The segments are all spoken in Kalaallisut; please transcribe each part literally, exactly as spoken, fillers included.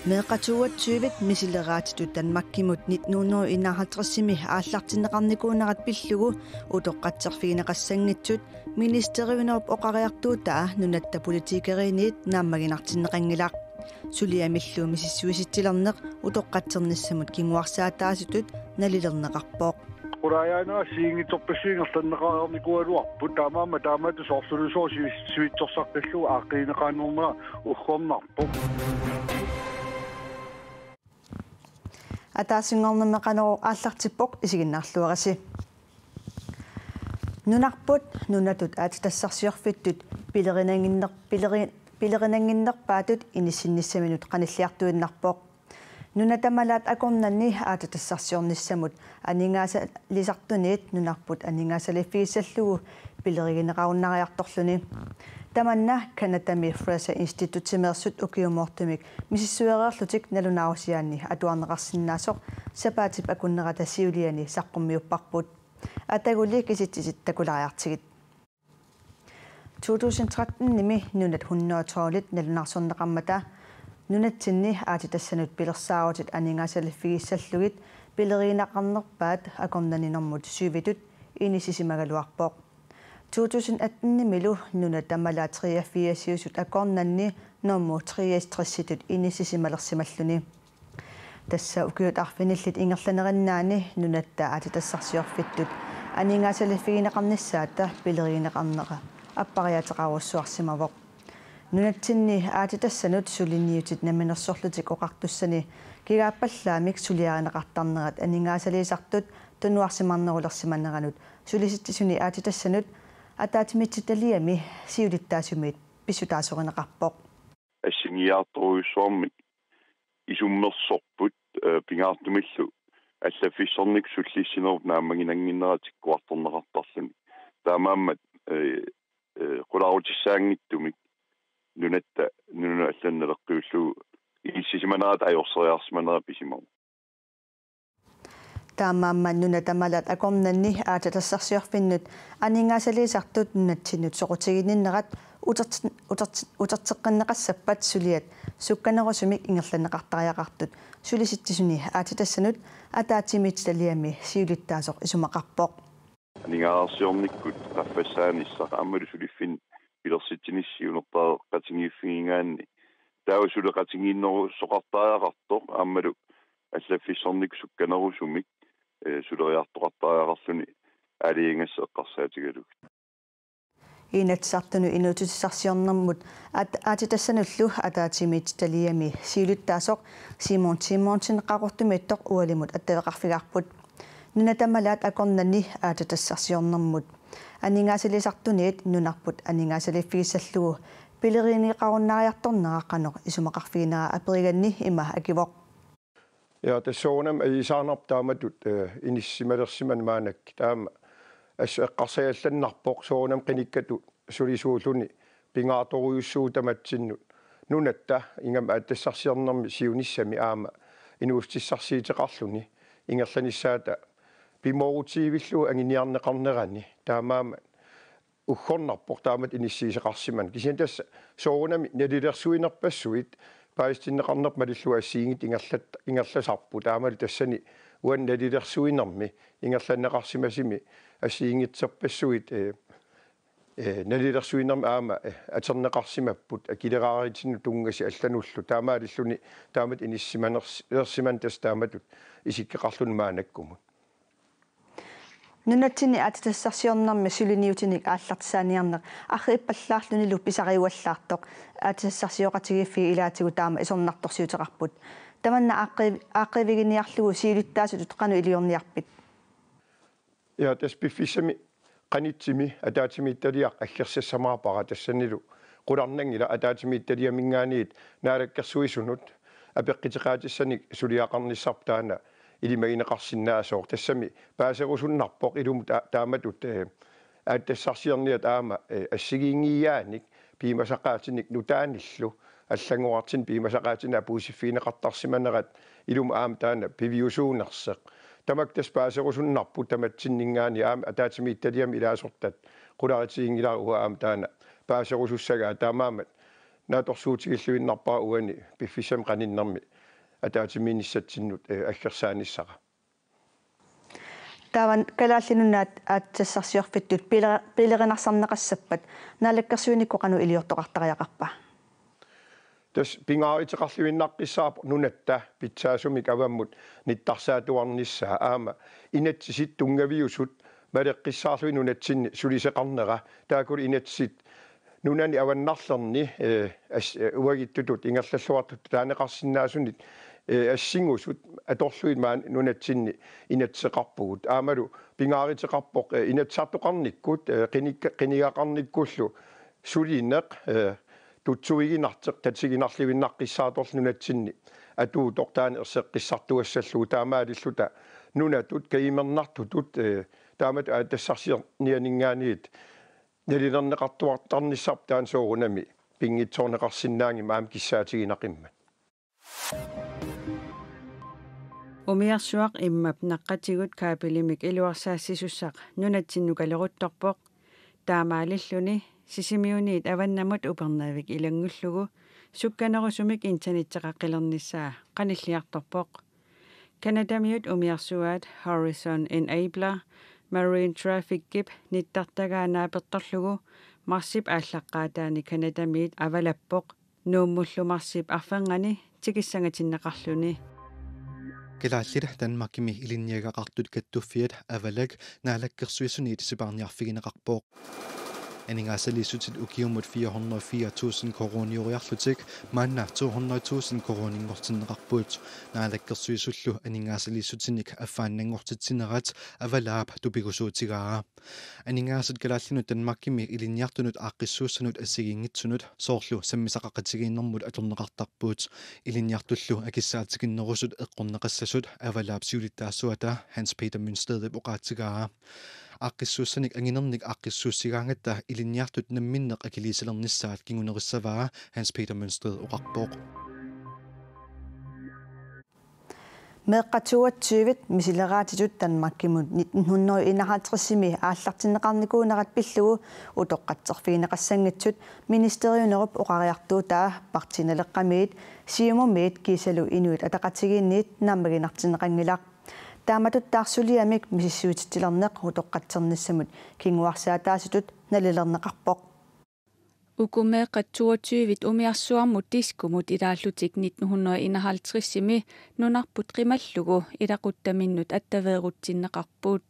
Meeqqat toogtyve misileraatitut Danmarkimut nitten hundrede enoghalvtredsimi aallartinneqarnikuunerat pillugu utoqqatserfigineqassanngitsut ministeriunerup oqariartuutaa nunatta politikeriinit naammaginartinneqanngilaq. Suliamillu misissuisitsilerneq utoqqatsernissamut kinguarsaataasutut nalilerneqarpoq. Qulaajaanera assigiinngitsorpassuit ingerlanneqareernikuugaluarput, taamaammat taamatut soorlulusooq sivis-, sivitsorsaqqillugu aaqqiineqaannarnera uggornarpoq. Ataasinngornermi Qanorooq aallartippoq, isiginnaarluarisi. Nunarput nunatut aatsitassarsiorfittut pilerinannginner-, pileri-, pilerinannginnerpaatut inissinnissaminut qanilliartuinnarpoq. Nuna tamalaat akornanni aatsitassarsiornissamut aningaasaliisartuniit nunarput aningaasaliffigissallugu pilerigineqarunnariartorluni. Tamanna Canadami Fraser Institutimeersut ukiumoortumik misissuereerlutik nalunaarusiaanni atuarneqarsinnaasoq sapaatip akunnerata siuliani saqqummiupparput. Ataguli kisitsisit takulaariartigit. To tusind tretten-imi nunat hundrede og tolv-it nalunaarsorneqarmata nunatsinni aatsitassanut pilersaarutit aningaasaliffigissallugit pilerigineqarnerpaat akornanni normu syvitut inissisimagaluarpoq. To tusind atten-imilu nuna tamalaat treogfirsiusut akornanni normu treogtresitut inissisimalersimalluni. Tassa ukiut arfinillit ingerlanerinnaanni nunatta aatsitassarsiorfittut aningaasaliffigineqarnissaata pilerigineqarnera appariaateqarujussuarsimavoq. Nunatsinni aatsitassanut suliniutit Namminersorlutik Oqartussani kigaappallaamik suliarineqartarnerat aningaasaliisartut tunuarsimarnerulersimaneranut Sulisitsisuni Aatsitassanut ataatsimiititaliami siulittaasumiit pissutaasorineqarpoq. Assigiiaartorujussuarmik isummersorput, eh, pingaartumillu allaffissornikkut sullissinerup naammaginannginnerat tikkuartorneqartarluni. Taamaammat, eh, eh, qulaarutissaanngitsumik nunatta nunanut allanut naleqqiullugu inissisimanerata ajorseriarsimanera pisimavoq. Taamaammat nuna tamalaat akornanni aatsitassarsiorfinnut aningaasaliisartut nunatsinnut soqutiginninnerat uterti-, uterti-, uterteqqinneqassappat suliat sukkanerusumik ingerlanneqartariaqartut Sulisitsisuni Aatsitassanut ataatsimiititaliami siulittaasoq isumaqarpoq. Aningaasarsiornikkut qaffassaanissaq aammalu suliffinni pilersitsinissaq siunertariaqatigiiffigigaanni taava suleqatigiinnerusoqartariaqartoq aammalu allaffissornikkut sukkanerusumik, eh, suleriartoqartariaqarluni aalajangassat eqqarsaatigalugit. Inatsisartunut inuussutissarsiornermut at-, aatsitassanullu ataatsimiititaliami siulittaasoq Simon Simonsen Qaqortumiittoq ualimut attaveqarfigaarput. Nuna tamalaat akornanni aatsitassarsiornermut aningaasaliisartuniit nunarput aningaasaliffigissallugu pilerigineqarunnariartornera qanoq isumaqarfiginera aperiganni ima akivoq. Ja, tassa soorunami ajuusaarnarpoq taamatut, eh, inissisimalersimaneq maannakkut. Taama assut eqqarsaallannarpoq soorunami qinikkatut sulisuulluni pingaartorujussuuvoq tamatsinnut nunatta ingammik aatsitassarsiornermi siunissami aamma inuussutissarsiuteqarluni ingerlanissaata pimoorutigivillugu anguniarneqarnerani. Taamaammat uggornarpoq taamatut inissiisoqarsimaneq. Kisianni tassa soorunami nalilersuinerpassuit paasitinneqarnerput malillugu assigiinngitsut ingerlat-, ingerlasarput. Taamalu tassani uani nalilersuinermi ingerlanneqarsimasumi assigiinngitsorpassuit, eh, eh, nalilersuinermi aamma, eh, atorneqarsimapput akileraarutinut tunngasut allanullu. Taamaalilluni taamatut inissisimaners-, -ersimaneq tassa taamatut isikkoqarluni maannakkumut. Nunatsinni aatsitassarsiornermi suliniutinik aallartissaaniarneq arriippallaarlunilu pisariuallaartoq aatsitassarsioqatigiiffiit ilaatigut taama isornartorsiuteqarput. Tamanna aaqqi-, aaqqiiviginiarlugu siulittaasutut qanoq iliorniarpit? Ja, tassa piffissami qanitsimi ataatsimiititaliaq aggersassamaarpara, tassanilu qularnanngilaq ataatsimiititaliaminngaanniit Naalakkersuisunut apeqquteqaatissanik suliaqarnissarput taanna ilimagineqarsinnaasooq. Tassami paaserusunnarpoq ilumut ta-, taamatut, eh, aatsitassarsiorniat aamma, eh, assigiinngigaanik piumasaqaatinik nutaanillu allanngorartunik piumasaqaatinik apuussiffigineqartarsimanerat ilumut aamma taanna piviusuunersoq. Tamakku tassa paaserusunnarput tamatsinninngaanniit aamma ataatsimiititaliami ilaasortat qularutiginngilara uanga aamma taanna paaserusussagaa, taamaammat naatsorsuutigilluinnarpara uani piffissami qaninnermi ataatsimiinnissatsinnut, eh, aggersaanissara. Taava Kalaallit Nunaat aatsitassarsiorfittut piler-, pilerinarsorneqassappat naalakkersuinikkut qanoq iliortoqartariaqarpa? Tassa pingaaruteqarluinnaqqissaarpoq nunatta pitsaasumik avammut nittarsaatuarnissaa aamma inatsisit tunngaviusut maleqqissaarlugit nunatsinni sulisoqarnera, taakkulu inatsisit nunani avannarlerni, eh, as-, eh, uagutsitut ingerlalluartutut taaneqarsinnaasunit, eh, assingusut atorlugit maani nunatsinni inatsiseqarpugut. Aammalu pingaaruteqarpoq, eh, inatsisartoqarnikkut, eh, qinik-, qinigaqarnikkullu sulineq, eh, tutsuiginartoq tatiginarluinnaqqissaartorlu nunatsinni atuuttoq taanna erseqqissartuassallugu, taamaalilluta nunatut kajumernartutut, eh, taamatut aatsitassarsiornianinngaanniit nalilerneqartuartarnissarput taanna soorunami pinngitsoorneqarsinnaanngimmat aamma kissaatiginaqimmat. Umiarsuaq immap naqqatigut kabelimik iluarsaassisussaq nunatsinnukaleruttorpoq. Taamaalilluni Sisimiuniit avannamut Upernavik ilanngullugu sukkanerusumik internetteqaqqilernissaa qanilliartorpoq. Canadamiut umiarsuaat Horizon Enabler Marine Trafficip nittartagaa naapertorlugu marsip aallaqqaataani Canadamiit avalappoq, Nuummullu marsip arfernganni tikissangatinneqarluni. Kalaallit Danmarkimi ilinniagaqartut kattuffiat Avalak Naalakkersuisuniit sipaarniarfigineqarpoq. Aningaasaliissutit ukiumut fire hundrede og fire tusind koruunioriarlutik maanna to hundrede tusind koruuninngortinneqarput. Naalakkersuisullu aningaasaliissutinik affaannanngortitsinerat Avalaap tupigusuutigaa. Aningaasat kalaallinut Danmarkimi ilinniartunut aaqqissuussanut assigiinngitsunut soorlu sammisaqaqatigiinnermut atorneqartarput. Ilinniartullu akissaatiginnerusut eqqorneqassasut Avalaap siulittaasuata Hans Peter Mønstedip oqaatigaa. Aaqqissuussanik anginernik aaqqissuussigaangatta ilinniartut namminneq akiliisalernissaat kingunerissavaa, Hans Peter Mønsted oqarpoq. Meeqqat toogtyve misileraatitut Danmarkimut nitten hundrede enoghalvtredsimi aallartinneqarnikuunerat pillugu utoqqatserfigineqassanngitsut ministeriunerup oqariartuutaa Partii Naleqqamiit, Siumumiit kiisalu Inuit Ataqatigiinniit naammaginartinneqanngilaq. Taamatuttaaq suliamik misissuititsilerneq utoqqatsernissamut kinguarsaataasutut nalilerneqarpoq. Uku meeqqat toogtyve umiarsuarmut diskomut ilaallutik nitten hundrede enoghalvtredsimi nunarput qimallugu ilaquttaminnut attaveerutsinneqarput.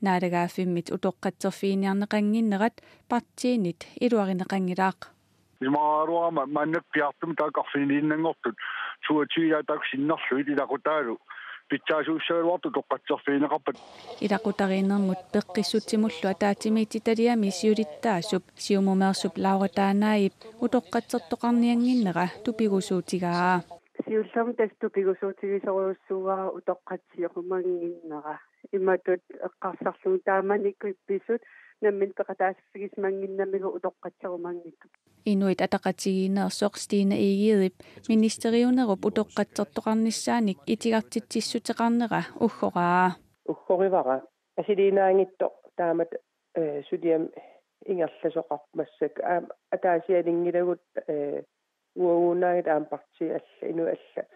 Naalagaaffimmit utoqqatserfiginiarneqannginnerat partiinit iluarineqanngilaq. Isumaqaraluarama maannakkut piaartumik taakku arfiniliinnanngortut toogtyve taakku sinnerlugit ilaqutaalu pitsaasuussagaluartut utoqqatserfigineqarpata. Ilaqutariinnermut Peqqissutsimullu Ataatsimiititaliami siulittaasup Siumumeersup Laura Taanaip utoqqatsertoqarniannginnera tupigusuutigaa. Siullermik tassa tupigusuutigisorujussuuara utoqqatsiorumaannginnera. Imatut eqqarsarlugu taamanikkut ippisut namminneq peqataaffigisimanngimmagu utoqqatserumanngitsoq. Inuit Ataqatigiinneersoq Stine Egedep ministeriunerup utoqqatsertoqarnissaanik itigartitsissuteqarnera uggoraa. Uggorivara. Asiliinaanngitsoq taamatut, eh, suliami ingerlasoqarpoq massakkut. Aamma ataasianninngilagut, eh, uaguunaagit aamma partiit alla, inuit alla,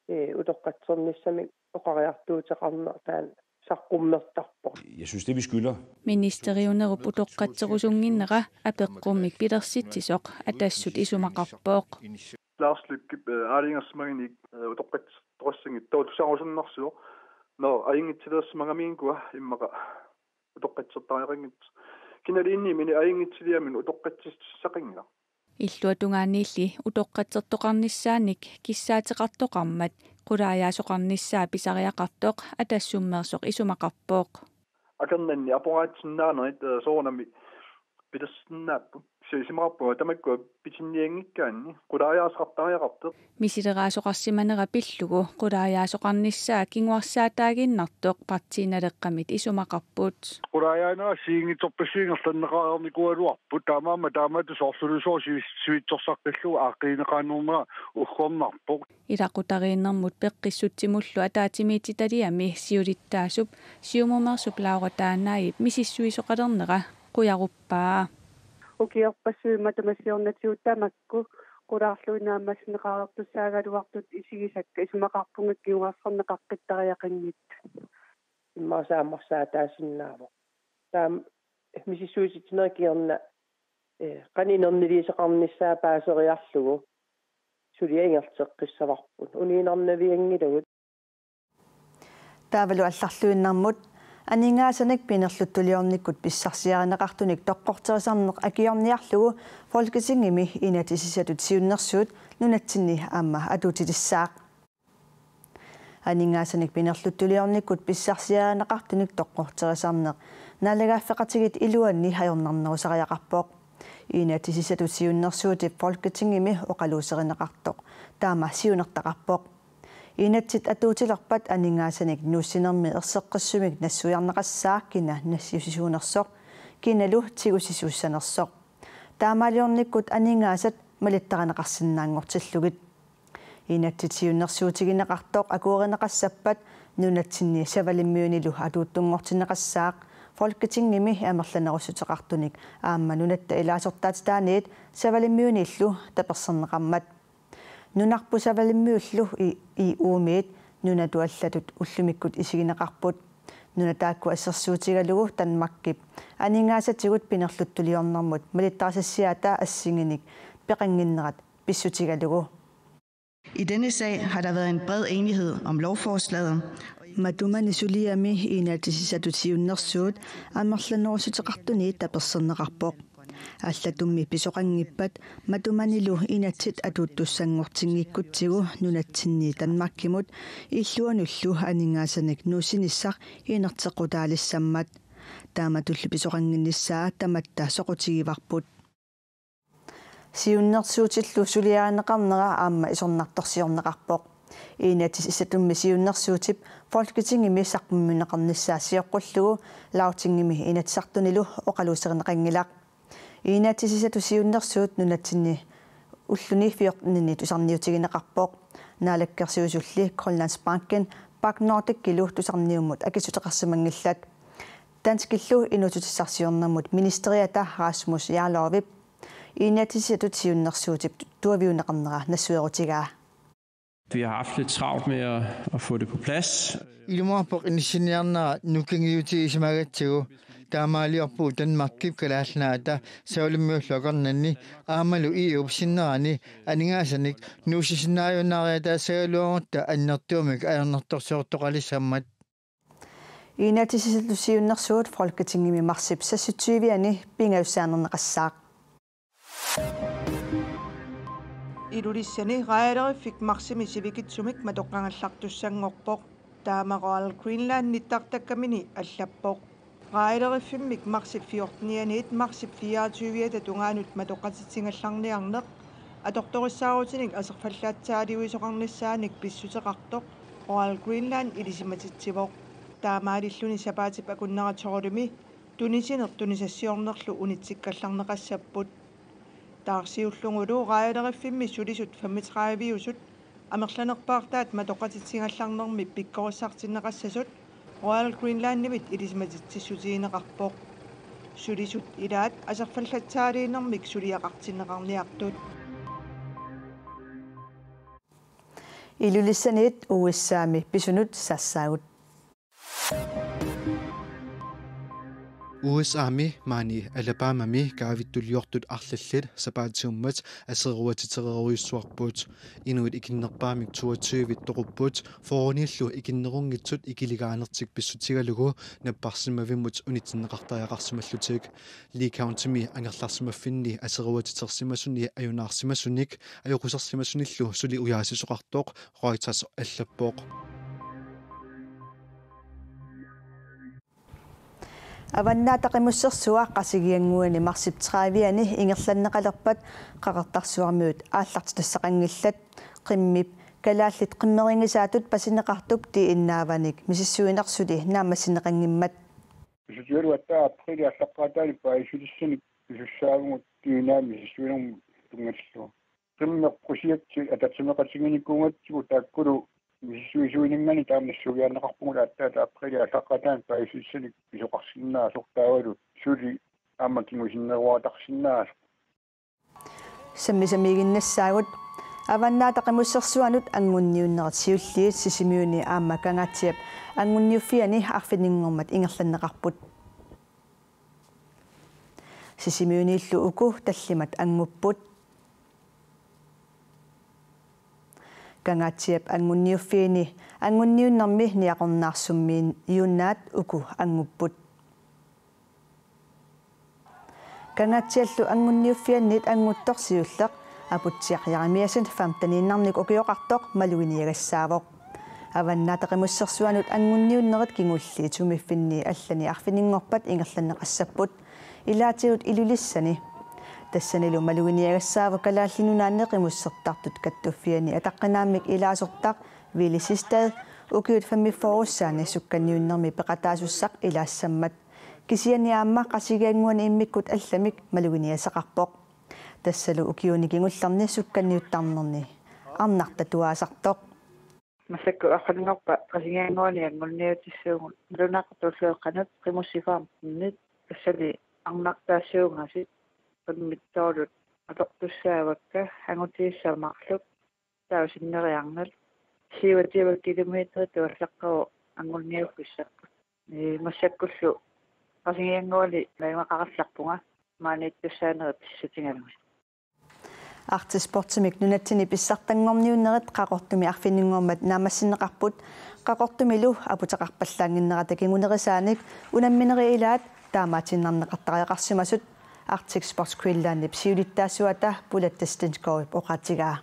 eh, utoqqatsernissamik oqariartuuteqarneq taanna saqqummertarpoq. Jeg synes, det vi skylder. Ministeriunerup utoqqatserusunnginnera apeqqummik pilersitsisoq Atassut isumaqarpoq. Lars Løkke, eh, aalajangersimagunik, eh, utoqqatsertoqassanngitsoq tusaarusunnarsivoq. Nå, ajunngitsileersimagamigikku immaqa utoqqatsertariaqanngitsoq. Kinaluunniit ajunngitsileramik utoqqatsissaqanngilaq. Illuatungaaniilli utoqqatsertoqarnissaanik kissaateqartoqarmat qulaajaasoqarnissaa pisariaqartoq Atassummeersoq isumaqarpoq. Akornanni aporaatsinnaanerit, eh, soorunami pilersinnaapput. Kisianni isumaqarpunga tamakkua pitinnianngikkaanni qulaajaasoqartariaqartoq. Misileraasoqarsimanera pillugu qulaajaasoqarnissaa kinguarsaataaginnartoq Partii Naleqqamit isumaqarput. Qulaajaanera assigiinngitsorpassuit ingerlanneqareernikuugaluarput, taamaammat taamatut soorlulusooq sivis-, sivitsorsaqqillugu aaqqiineqaannarnera uggornarpoq. Ilaqutariinnermut Peqqissutsimullu Ataatsimiititaliami siulittaasup Siumumeersup Laura Taanaip misissuisoqalernera qujaruppaa. Ukiorpassuit matuma siornatigut tamakku Qulaarluinnaq naammassineqareertussaagaluartut isigisakka isumaqarpunga kinguarsuarneqaqqittariaqanngitsut. Immaqa saammarsaataasinnaavoq. Taama misissuisitsinerit kingorna, eh, qanoq inerniliisoqarnissaa paaseriarlugu suliaq ingerlateqqissavarput. Uniinnarnavianngilagut. Taavalu allarluinnarmut aningaasanik pinerluttuliornikkut pissarsiarineqartunik toqqorterisarneq akiorniarlugu Folketingimi inatsisissatut siunnersuut nunatsinni aamma atuutilissaaq. Aningaasanik pinerluttuliornikkut pissarsiarineqartunik toqqorterisarneq naalagaaffeqatigiit iluanni ajornarnerusariaqarpoq. Inatsisissatut siunnersuutip Folketingimi oqaluuserineqartoq taama siunertaqarpoq. Inatsit atuutilerpat aningaasanik nuussinermi erseqqissumik nassuiarneqassaaq kina nassiussisuunersoq, kinalu tigusisuussanersoq. Taamaaliornikkut aningaasat malittarineqarsinnaanngortillugit. Inatsit siunnersuutigineqartoq akuerineqassappat nunatsinni Savalimmiunilu atuuttunngortinneqassaaq Folketingimi amerlanerussuteqartunik aamma nunatta ilaasortaatitaaniit Savalimmiuniillu taperserneqarmat. Nunarput Savalimmiullu i-, I O-miit nunatut allatut ullumikkut isigineqarput. Nuna taakku assersuutigalugu Danmarkip aningaasatigut pinerluttuliornermut malittarisassiaata assinginik peqannginnerat pissutigalugu. I denne sag har der været en bred enighed om lovforslaget. Matumani suliami inatsisissatut siunnersuut amerlanerussuteqartuniit taperserneqarpoq. Allatummi pisoqanngippat matumanilu inatsit atuuttussanngortinngikkutsigu nunatsinni Danmarkimut illuanullu aningaasanik nuussinissaq inerteqqutaalissammat. Taamatullu pisoqannginnissaa tamatta soqutigivarput. Siunnersuutillu suliarineqarnera aamma isornartorsiorneqarpoq. Inatsisissatummi siunnersuutip Folketingimi saqqummiunneqarnissaa sioqqullugu Lagtingimi Inatsisartunilu oqaluuserineqanngilaq. Inatsisissatut siunnersuut nunatsinni ulluni fjortenini tusarniutigineqarpoq. Naalakkersuisulli Grønlandsbanken BankNordikilu tusarniummut akissuteqarsimanngillat. Danskillu inuussutissarsiornermut ministeriata Rasmus Jarlovip inatsisissatut siunnersuutip tuaviuunneqarnera nassuerutigaa. Vi har haft lidt travlt med at, at få det på plads. Ilumoorpoq inissiniarnera nukingiutigisimagatsigit. Taamaaliorpugut Danmarkip Kalaallit Nunaata Savalimmiullu akornanni aammalu I O-p sinnerani aningaasanik nuussisinnaajunnaariataassagaluarutta annertuumik ajornartorsiortoqalissammat. Inatsisissatut siunnersuut Folketingimi marsip seksogtyve-ani pingajussaanerneqassaaq. Ilulissani Raajaleriffik marsimi sivikitsumik matoqqagallartussanngorpoq. Taama Royal Greenland nittartakkamini allappoq. Raajaleriffimmi marsip fjorten-ianiit marsip fireogtyve-ata tungaanut matoqqatitsigallarniarneq atortorissaarutinik aserfallatsaaliuisoqarnissaanik pissuteqartoq Royal Greenland ilisimatitsivoq. Taamaalilluni sapaatip akunnera tolvimi tunisineq tunisassiornerlu unitsikkallarneqassapput. Taarsiullugulu Raajaleriffimmi sulisut femogtredive-usut amerlanerpaartaat matoqqatitsigallarnermi pikkorissartinneqassasut Royal Greenlandimit ilisimatitsissutigineqarpoq. Sulisut ilaat aserfallatsaaliinermik suliaqartinneqarniartut. Ilulissaniit U S A-mi pisunut saassaagut. U S A-mi maani Alabamami kaavittuliortut arlallit sapaatiummat aseruatitereerujussuarput. Inuit ikinnerpaamik toogtyve toqupput, fyrrenillu ikinnerunngitsut ikiligaanertik pissutigalugu napparsimmavimmut unitsinneqartariaqarsimallutik. Lee Countymi angerlarsimaffinni aseruatitersimasuni ajunaarsimasunik ajoqusersimasunillu suli ujaasisoqartoq Reuters allappoq. Avannaata Qimussersuaq Qasigiannguani marsip tredive-ani ingerlanneqalerpat Qaqortarsuarmiut aallartitassaqanngillat. Qimmip kalaallit qimmerinngisaatut pasineqartup D N A-vanik misissuineq suli naammassineqanngimmat. Pissutigalugu aatsaat aprilip aallaqqaataani paasissutissanik pisussaavugut D N A misissuinermut tunngatillugu. Qimmeq qusiatsit atatsimeeqatiginikuugatsigu taakkulu misissuisuininngaanniit taama nassuiaanneqarpugut aatsaat aprilip aallaqqaataani paasissutissanik pisoqarsinnaasoq taavalu suli aamma kingusinneruartarsinnaasoq. Sammisamiiginnassaagut. Avannaata Qimussersuanut anngunniunnerit siulliit Sisimiuni aamma Kangaatsiap anngunniuffiani arfininngormat ingerlanneqarput. Sisimiuniillu uku tallimat anngupput. Kangaatsiap anngunniuffiini anngunniunnermi Niaqornaarsummiunnaat uku anngupput. Kangaatsiallu anngunniuffianniit annguttoq siulleq Aputsiaq Jeremiassen femteniinnarnik ukioqartoq maluginiagassaavoq. Avannaata Qimussersuanut anngunniunnerit kingulliit sumiiffinni allani arfininngorpat ingerlanneqassapput, ilaatigut Ilulissani. Tassanilu maluginiagassaavoq Kalaallit Nunaanni qimussertartut kattuffianni ataqqinaammik ilaasortaq Willy Sistad ukiut femogfyrrerussaanni sukkanniunnermi peqataasussaq ilaassammat. Kisianni aamma Qasigiannguani immikkut allamik maluginiassaqarpoq. Tassalu ukiuni kingullerni sukkanniuttarnerni arnartatuaasartoq. Massakkut arfininngorpat Qasigiannguani anngunniutissuugut, nalunaaqutullu qanoq qimussiffeqarnit, tassani arnartaassuungasut, qimmittoolut atortussaavakka angutigissat marluk, taava sinneriarneq syvogtyve kilometer tuallaqqavoq anngunniuffissapput. Ee, massakkullu Qasigiannguani najugaqarallarpunga maaniittussaanerit pissutigalugit. Arctic Sportsimik nunatsinni pissartanngorniunnerit Qaqortumi arfininngormat naammassineqarput. Qaqortumilu aputeqarpallaannginnerata kingunerisaanik unamminerit ilaat taamaatiinnarneqartariaqarsimasut Arctic Sports Greenlandip siulittaasuata Pulatta Stenskovip oqaatigaa.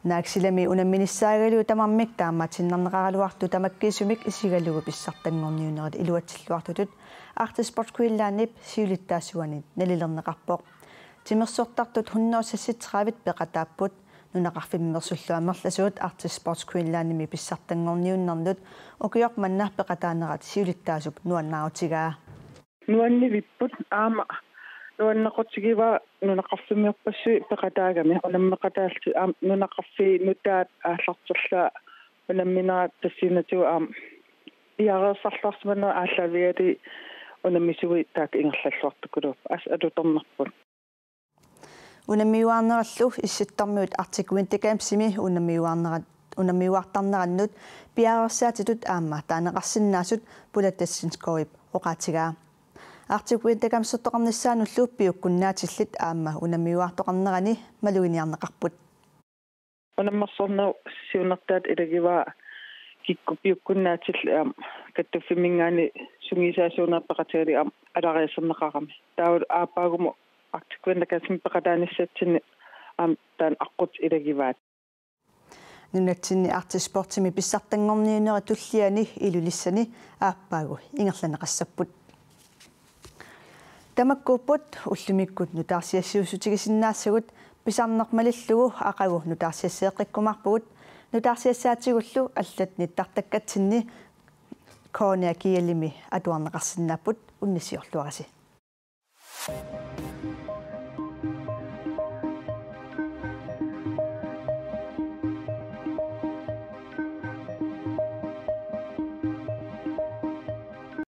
Naak silami unamminissaagaluit tamarmik taamaatiinnarneqaraluartut tamakkiisumik isigalugu pissartanngorniunnerit iluatsilluartutut Arctic Sports Greenlandip siulittaasuanit nalilerneqarpoq. Timersortartut hundrede seksogtredive peqataapput. Nunaqarfimmeersullu amerlasuut Arctic Sports Greenlandimi pissartanngorniunnernut ukioq manna peqataanerat siulittaasup nuannaarutigaa. Nuannivipput aamma nuannaqutigivaa nunaqarfimmiorpassuit peqataagami unammeqataallutik, aamma nunaqarfiit nutaat aallarterlugit unamminerat tassanngaatigut aamma piareersarluarsimanerat aallaavigalugit unammisuit taakku ingerlalluartukuluupput, assut alutornarput. Unammiuaarnerallu Issittormiut Arctic Winter Gamesimi unammiuaarnerat, unammiuaartarnerannut piareersaatitut aamma taaneqarsinnaasut Pulatta Stenskovip oqaatigaa. Arctic Winter Gamesertoqarnissaanullu piukkunnaatillit aamma unammiuaartoqarnerani maluginiarneqarput. Unammersornerup siunertaata ilagivaa kikkut piukkunnaatillit aamma kattuffimminngaanniit sungiusaasuunerat peqatigalugit aamma alariaserneqarami. Taavalu aappaagumut Arctic Winter Gamesimi peqataanissatsinni aamma taanna aqqut ilagivaat. Nunatsinni Arctic Sportsimi pissartanngorniunnerit tulliani Ilulissani aappaagu ingerlanneqassapput. Tamakkuupput ullumikkut nutaarsiassiuussutigisinnaassagut, pisarneq malillugu aqagu nutaarsiasseeqqikkumaarpugut. Nutaarsiassaatigullu allat nittartakkatsinni K N R G L-imi atuarneqarsinnaapput, unnussiorluarisi.